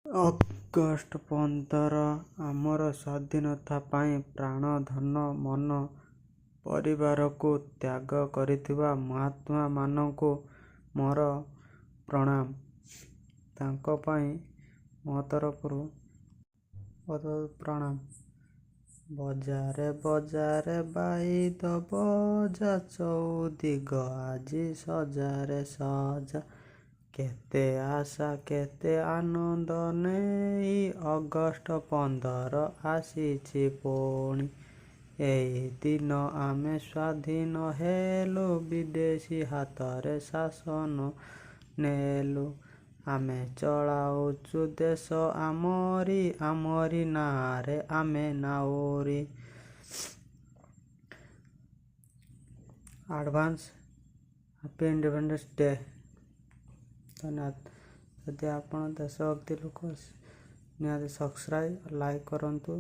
August 15 ଆମର ସ୍ୱାଧୀନତା ପାଇଁ ପ୍ରାଣ, ଧନ, ମନ, ପରିବାରକୁ ତ୍ୟାଗ କରିଥିବା ମହାତ୍ମାମାନଙ୍କୁ ମୋର ପ୍ରଣାମ। ତାଙ୍କ ପାଇଁ ମୋ ତରଫରୁ ବହୁତ ବହୁତ ପ୍ରଣାମ। ବଜାରେ ବଜାରେ ବାଇଦ ବଜା, ଚଉଦିଗ ଆଜି ସଜାରେ ସଜା। କେତେ ଆଶା କେତେ ଆନନ୍ଦ ନେଇ ଅଗଷ୍ଟ 15 ଆସିଛି ପୁଣି। ଏଇ ଦିନ ଆମେ ସ୍ୱାଧୀନ ହେଲୁ, ବିଦେଶୀ ହାତରେ ଶାସନ ନେଲୁ। ଆମେ ଚଳାଉଛୁ ଦେଶ ଆମରି, ଆମରି ନାଁରେ ଆମେ ନାଉରୀ। Advance happy independence day. ଧନ୍ୟବାଦ। ଯଦି ଆପଣ ଦେଶଭକ୍ତି ଲୋକ, ନିହାତି ସବସ୍କ୍ରାଇବ୍, ଲାଇକ୍ କରନ୍ତୁ।